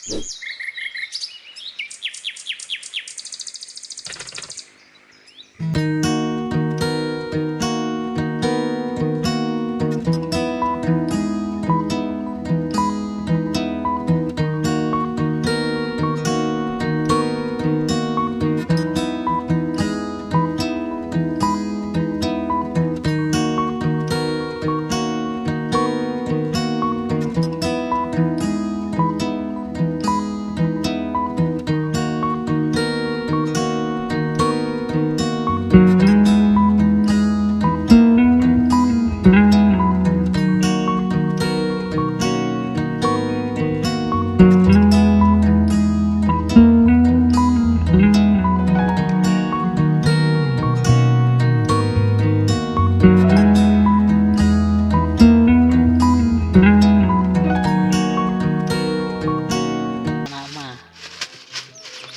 Nama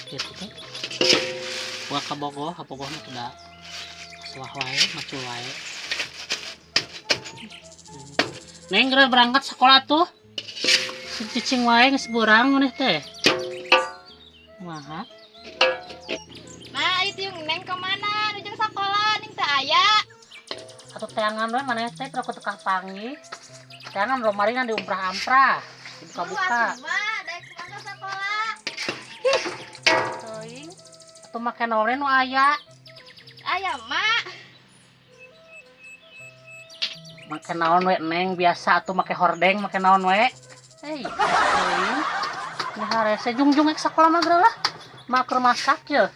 gitu gua kabogoh kabogoh mah kuda suah wae macul wae. Neng geura berangkat sekolah tuh si cicing wae geus burang maneh teh kumaha. Nah, itu yung neng kemana? Nujung sekolah, neng teu aya. Atuh teangan we maneh teh pira ku teu kapanggih teangan romarina diumprah-amprah dibuka-buka. Lu atuh, Ma, daek kemana sekolah? Teuing atuh make naon nu aya. Aya, Mak. Make naon we neng biasa atuh make hordeng make naon we. Hei, teuing. Ini harese jungjung ek sakola mah geura lah. Mak keur masak ye.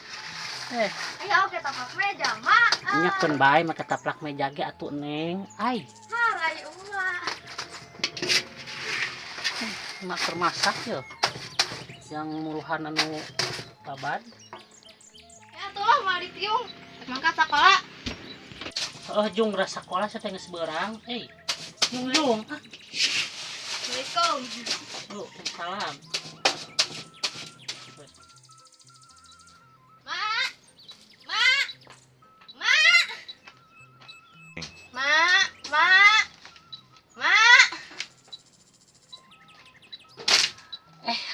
Aya oge taplak meja, Mak. Nya keun bae make taplak meja ge atuh neng. Ai, Harai ulah. Mak keur masak ye. Yang muluhan anu babad. Ya atuh lah moal ditiung. Rek mangkat sakola. Oh, jung geura sakola sia teh geus beurang. Euy. Jung-jung. Ah. Assalamualaikum. Waalaikumsalam. Mak. Mak. Mak. Mak, mak. Mak.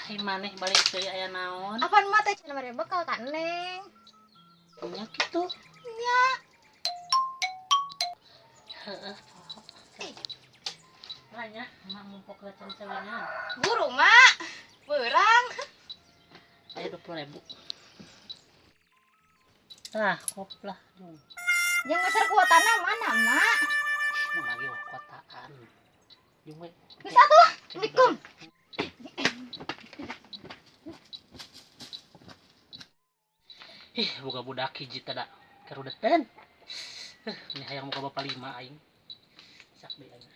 Ai maneh balik deui aya naon? Apaan mak teh cenah mere bekal ka Neng? Nya kitu. Nya. Heeh. Nanya, mak mumpok ke ceweknya. Buru, Mak. Beurang. Ayo 20.000. Tah, kop lah, jung. Yang ngeser kuotana mana, Mak? Mau lagi wah kotaan. Jung we. Geus atuh. Assalamualaikum. Ih, boga budak hiji teh da karudetan. Ini hayang muka bapak 5 aing. Sak deui aing.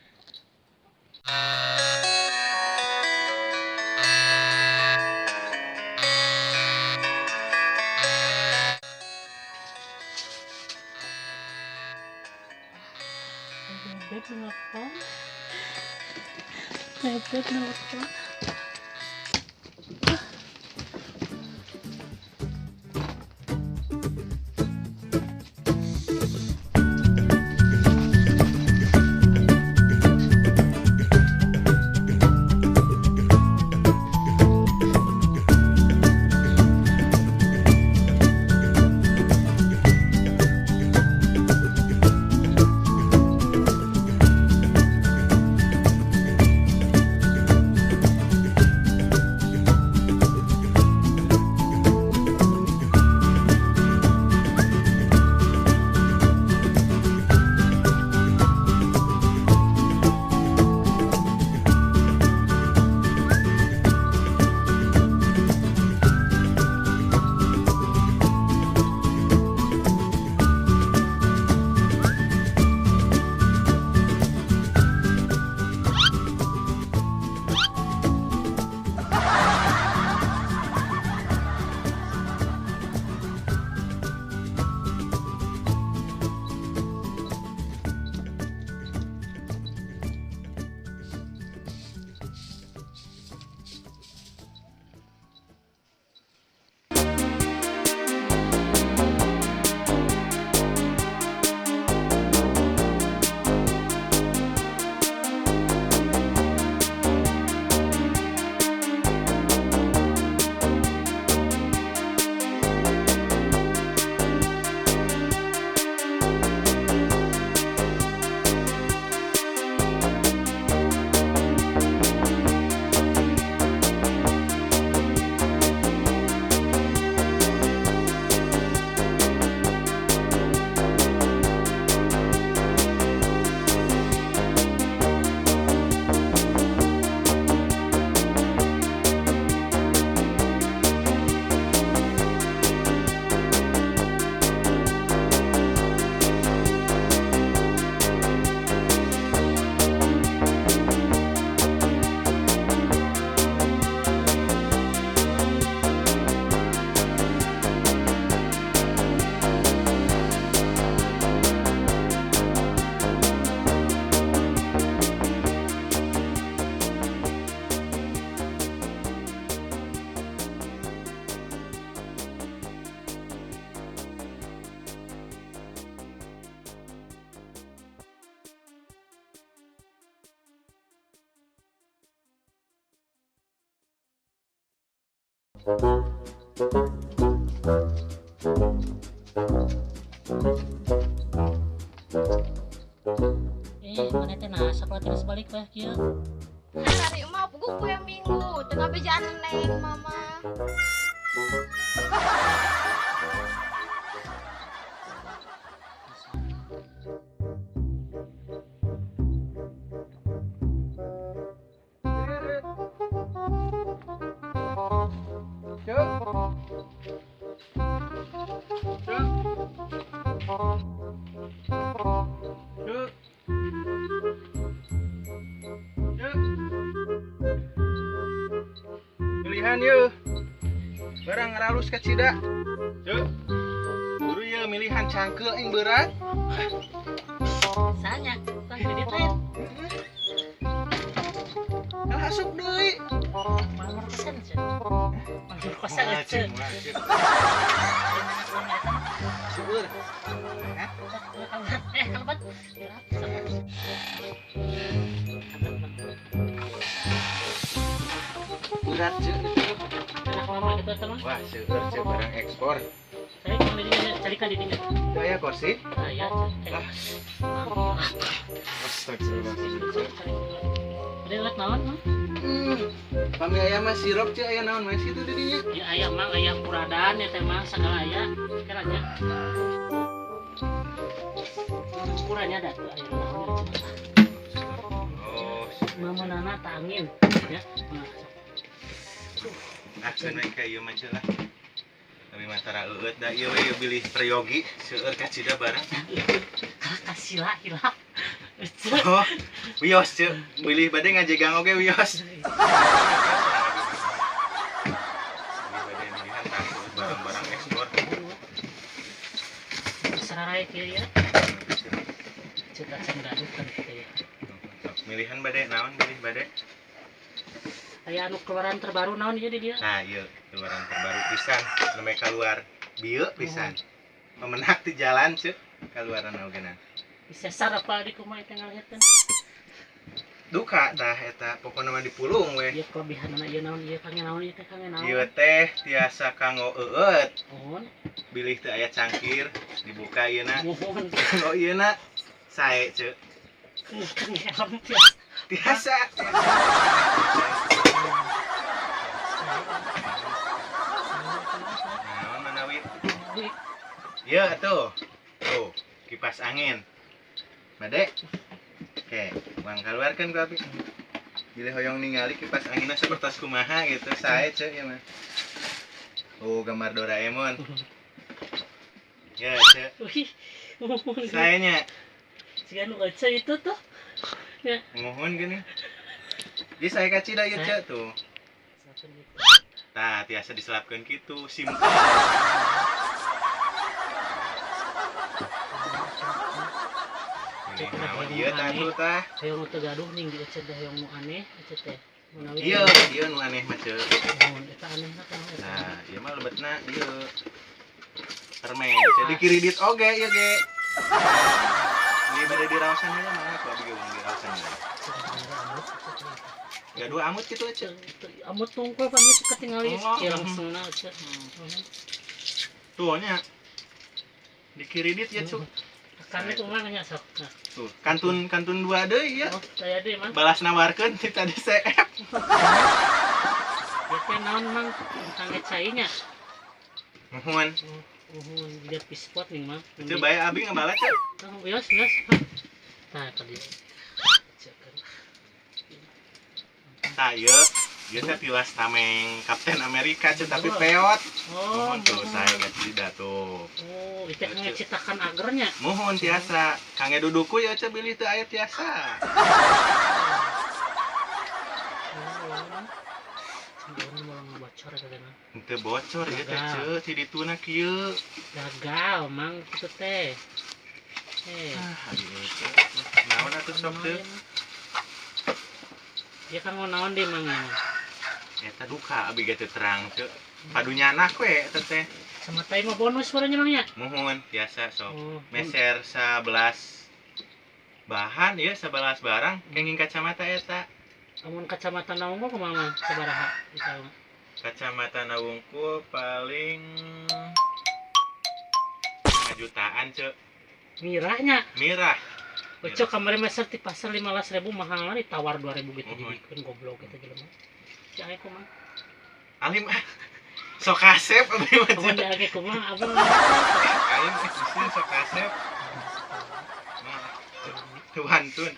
Bebek nelfon. Bebek nelfon. Mana teh nah sakola terus balik weh kieu. Hari mah puguh poe Minggu, teu ngabejaan neng mama. Pilihan yeuh. Barang ngaralus ka cida. Ceu. Buru yeuh milihan cangkeul aing berat. Sanya, tah kredit lain. Kalah asup deui. Mangor kosan ceu. Mangor kosan ceu. Seueur. Kalbat. Berat ceu. Enak lama gitu teman. Wah, seueur ceu barang ekspor. Cari kan di dinya. Daya kursi? Daya. Ah. Astagfirullah. Udah lihat naon, Mang? Pami aya mah sirup ceu aya naon mah situ di dinya. Ya aya Mang, aya puradan ya teh Mang sagala aya. Kiranya. Puranya da tuh aya naon. Oh, mama nana tangin ya. Nah, cenah ka ieu mah lah. Tapi mah tara eueut da ieu we ieu bilih peryogi seueur ka cida barang. Kasih lah hilap. Oh, wios ceu, bilih bade ngajegang oge wios. Bilih bade milihan tah barang-barang ekspor. Sararai kieu ya. Cita gaduh kan kieu ya. Milihan bade naon bilih bade? Aya anu keluaran terbaru naon ieu di dieu? Nah, ieu keluaran terbaru pisan, nembe keluar bieu pisan. Pemenak di jalan ceu, keluaran ogeuna. Disesar apa di kumaha teh ngalihatkeun? Duka tah eta pokona mah dipulung we. Ieu kelebihanna ieu naon ieu kange naon ieu teh kange naon? Ieu teh tiasa kanggo eueut. Muhun. Bilih teu aya cangkir, dibuka ieuna. Muhun. Kanggo ieuna sae ceu. Kange helm tiasa. Naon manawi? Ieu atuh. Tuh, kipas angin. Bade. Oke, uang keluarkan ku abi. Bilih hoyong ningali kipas anginna sapertos kumaha gitu, sae ceu ieu mah. Oh, gambar Doraemon. Ya, ceu. Wih. Saenya. Siga nu ece itu tuh. Ya. Muhun gini. Di saya kacida ieu ceu tuh. Tah, tiasa diselapkeun kitu, simpel. Naon ieu tah tuh tah? Hoyong nu teu gaduh ning di ece teh hoyong nu aneh ece teh. Menawi ieu, ieu nu aneh mah ceu. Muhun eta anehna kumaha eta? Nah, ieu mah lebetna ieu. Permen. Jadi kredit oge ieu ge. Beli bade diraosan heula mangga ku abi ge uang diraosan heula. Gaduh amut kitu ece. Amut tungkul pan ieu ketingali langsungna ece. Tuh nya. Di kredit ya cuk. Kami kumaha nya sok. Tuh, kantun kantun 2 deui ya. Oh, saya deui Mang. Balas nawarkeun ti tadi CF. Ya teh naon Mang kangge cai nya. Muhun. Muhun dia pispot nih Mang. Ceu bae abi ngabalas ceu. Oh, wios wios. Tah tadi. Tah ieu, ieu teh tilas tameng Kapten Amerika ceu tapi peot. Oh, muhun tuh saya kacida tuh. Oh, itu kangge citakan agernya. Muhun tiasa. Kangge duduku ya ceu bilih teu aya tiasa. Teu bocor ieu teh ceu, ti dituna kieu. Gagal Mang kitu teh. Ah, abi teh. Naon atuh sok teu? Ya kan mau naon deh Mang. Eta duka abi ge teu terang teu. Padunyanah we eta teh. Sama teh mah bonus barangnya Mang ya? Muhun biasa sok. Oh. Meser 11 bahan ieu 11 barang kenging kacamata eta. Amun kacamata naon mah kumaha Mang sabaraha eta? Kacamata na wungkul paling jutaan, Cek. Mirahnya. Mirah. Ucok kamari meser di pasar 15.000 mahal ditawar 2.000 gitu dibikeun goblok gitu jelema. Si aya kumaha? Alim ah. Sok kasep abdi mah. Abang aya kumaha abang. Alim geus sok kasep. Tuh hantun.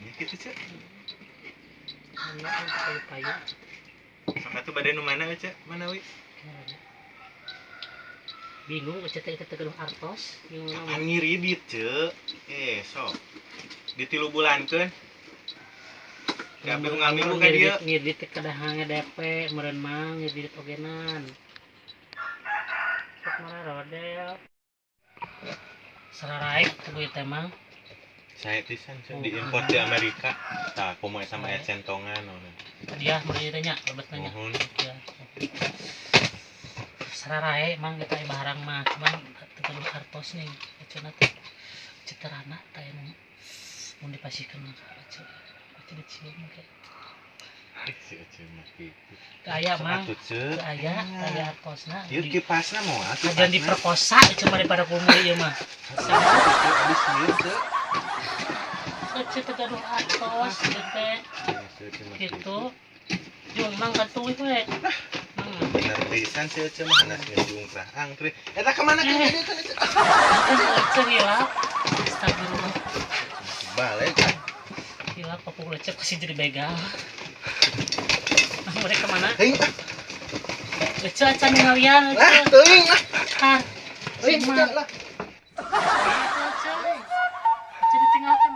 Ya kitu, Cek. Payu. Sok atuh bade nu mana, Cek? Mana wi? Bingung Ucok teh teu gaduh artos. Kapan ngiridit, Cek? Sok. Di 3 bulankeun. Kabeh unggal minggu ka dieu. Ngiridit teh kedah DP meureun mah ngiridit ogenan. Sok mararodel. Sararaek tuh teh mang. Saya pisan Cek diimpor di Amerika. Tah kumaha sama aya centongan naon. Hadiah meuli teh nya, lebetna nya. Muhun. Sararae mang kita barang mah cuman teu gaduh artos nih cenah teh ceterana teh anu mun dipasihkeun ka Ece. Ece dicium ke. Si Ece mah kitu. Teu aya mang. Teu aya, teu aya artosna. Ieu kipasna moal kipasna. Ajan diperkosa Ece mah daripada kumaha ieu mah. Abis sieun, Cek. Ece teu gaduh artos ieu teh. Kitu. Jung mang katuh we. Bener pisan si Ece mah hanas ngejungkrah angkri. Eta ka mana kan dia kan Ece? Ece hilap. Astagfirullah. Balik. Hilap papung Ece kasih jadi begal. Nah, mereka mana? Teuing ah. Ece acan ngalian Ece. Lah, teuing ah. Ah. Teuing lah. Ece. Ece ditinggalkan.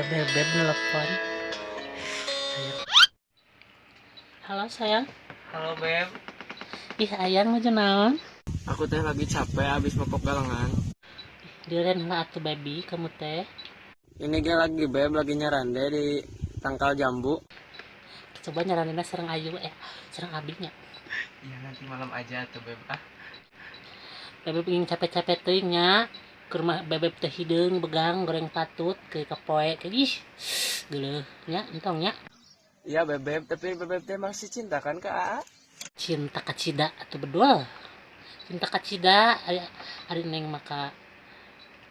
Beb nelfon. Sayang. Halo sayang. Halo Beb. Ih ayang nuju naon? Aku teh lagi capek habis mepok galengan. Diren lah atuh baby kamu teh. Ini ge lagi Beb lagi nyarande di tangkal jambu. Coba nyarandena sareng ayu sareng abinya. Iya nanti malam aja tuh Beb ah. Beb ingin capek-capek teuing nya. Ke rumah bebek teh hideung begang goreng patut ke kapoe ke ih geuleuh nya entong nya. Iya bebek, tapi bebek teh masih cinta kan ke AA? Cinta kacida atau bedul. Cinta kacida ari neng maka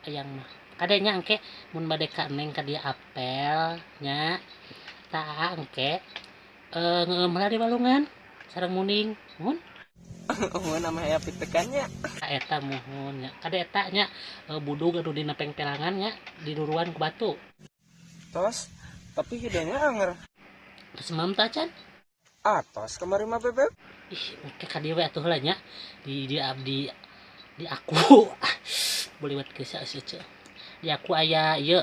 ayang mah. Kadenya engke mun bade ka neng ka dia apel nya. Ta AA engke ngeum heula di walungan sareng muning mun. Oh, nama aya pitekannya. Eta muhun nya. Kade eta nya budug anu dina pengpelangan nya diduruan ku batu. Tos, tapi hidungnya anger. Terus mam teh acan? Atos kamari mah bebek. Ih, engke ka dieu we atuh lah nya. Di abdi di aku. Boleh buat geus ece. Di aku aya ieu.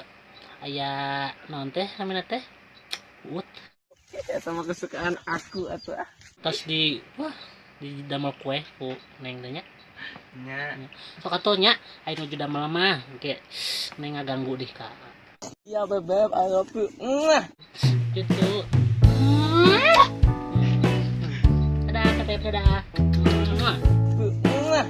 Aya naon teh namina teh? Uut. Eta mah kesukaan aku atuh ah. Tos di wah di damel kue ku neng teh nya. Nya. Sok atuh nya aya nuju damel mah engke neng ngaganggu dih ka. Iya bebeb, I love you. Mwah. Gitu. Dadah, bebeb, dadah. Mwah. Mwah.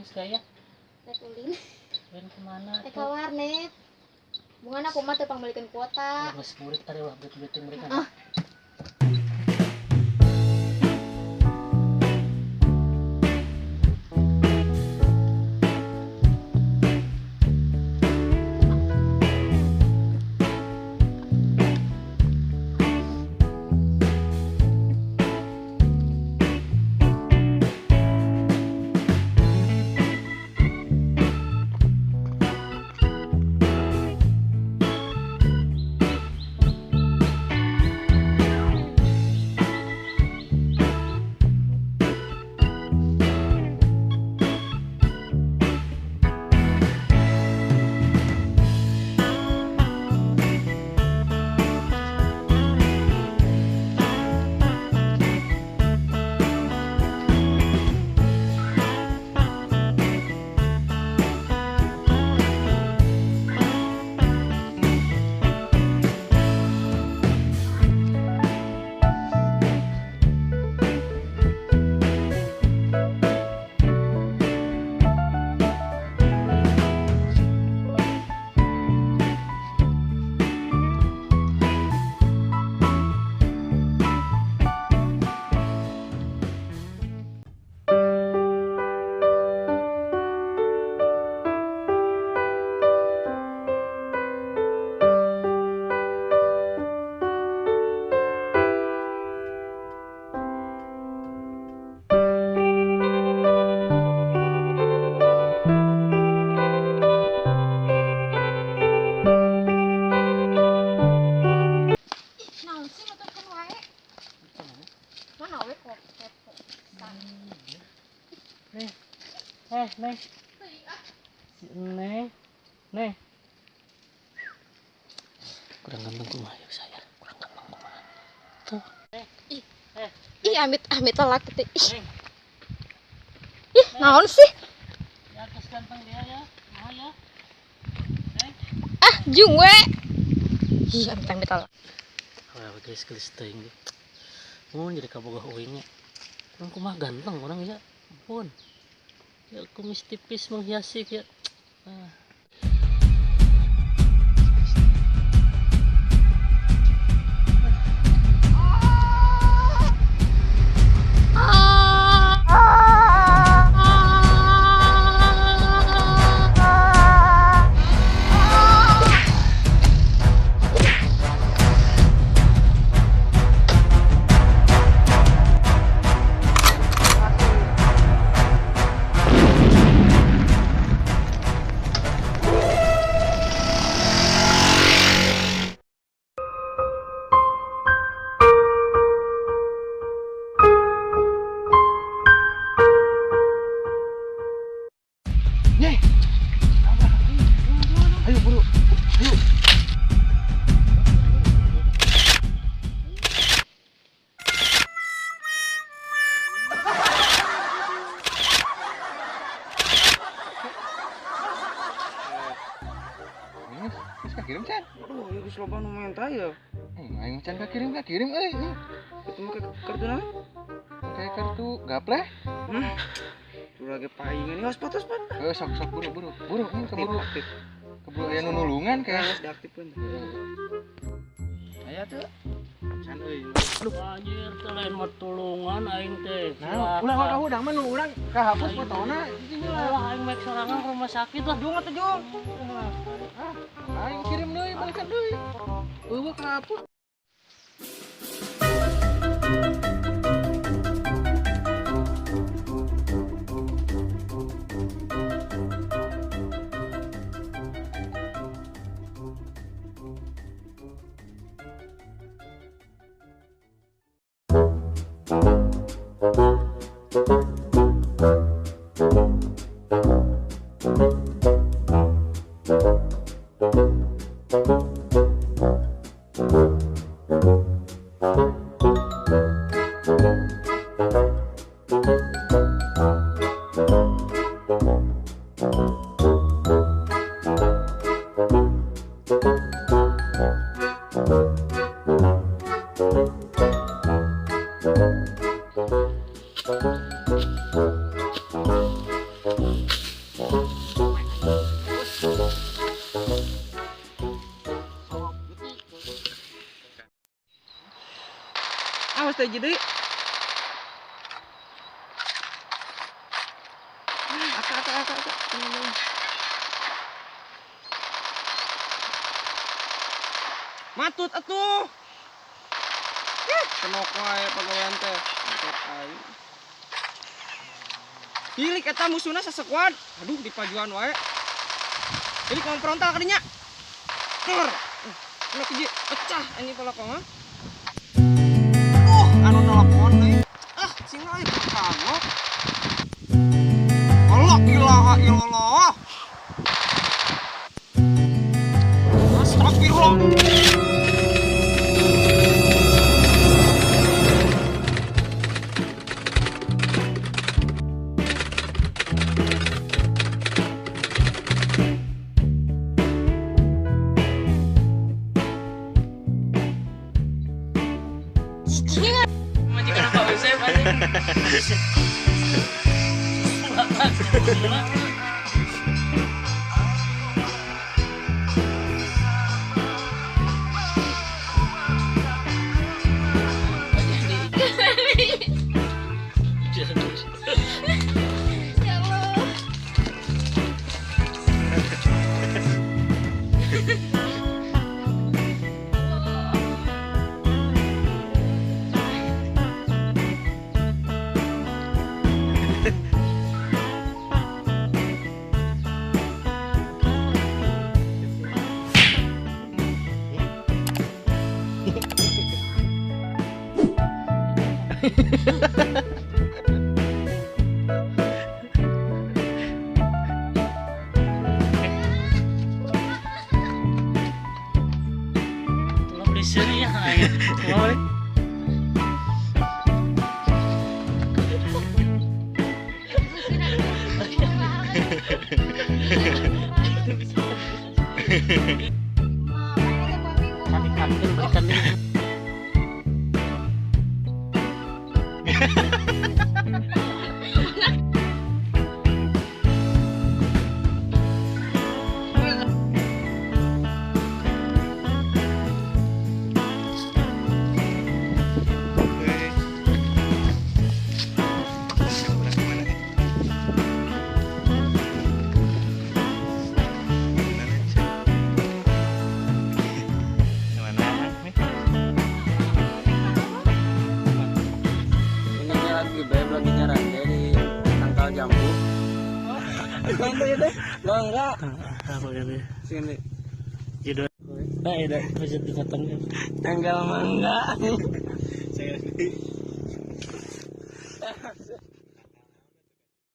saya. Rek ulin. Ulin kemana? Rek ka warnet. Bungan aku mah teu pangmeulikeun kuota. Geus murid tadi ulah beuting-beuting murid. Ah. Naon sih nuturkeun wae? Mana we kok kepo. Nih. Eh, Neng. Si Neng. Neng. Kurang ganteng kumaha ya saya. Kurang ganteng kumaha. Tuh. Ih. Eh. Ih, amit amit telak gitu. Ih, Neng. ih, naon sih? Ya geus ganteng dia ya. Kumaha ya? Neng. Ah, jung we. Ih, amit amit telak. Wah, geus geus teuing. Mun jadi kabogoh uing nya. Urang kumaha ganteng urang ya. Ampun. Ya kumis tipis menghiasi ya. Ah. Nyai. Ayo buru. Ayo. Ini geus kakirim can. Aduh, ya geus loba nu menta ya. Aing can kakirim euy. Itu mah kartu naon? Kayak kartu gapleh. Tuh lagi paingan ini hotspot hotspot. Eh sok sok buru buru. Buru ini keburu. Aktif. Keburu aya nu nulungan kayak. Harus diaktifkeun. Aya tuh. Can euy. Anjir, teh lain mah tulungan aing teh. Nah, ulah ka hudang mah nu urang kahapus fotona ini lah. Ulah aing mek sorangan ke rumah sakit lah. Jung atuh jung. Ah, aing kirim deui balikan deui. Eueuh kahapus. Awas teh jadi. Aka aka aka aka. Matut atuh. Kenok wae pagawean teh. Matut aing. Hilik eta musuhna sasekuad. Aduh dipajuan wae. Jadi ngomong frontal kadinya. Tur. Anu hiji pecah anjing tolak mah. Anu telepon deui. Ah, sing euy kagok. Allah ilaha illallah. Astagfirullah. Majikan Pak Usep anjing. Ya Allah. Tolong beli sini ya. Tolong. Kami kapten berikan ini. Ini lagi beb lagi nyarande di tangkal jambu. Enggak. Apa ini? Sini. Judul. Nah, itu bisa dipotong. Tanggal mangga. Saya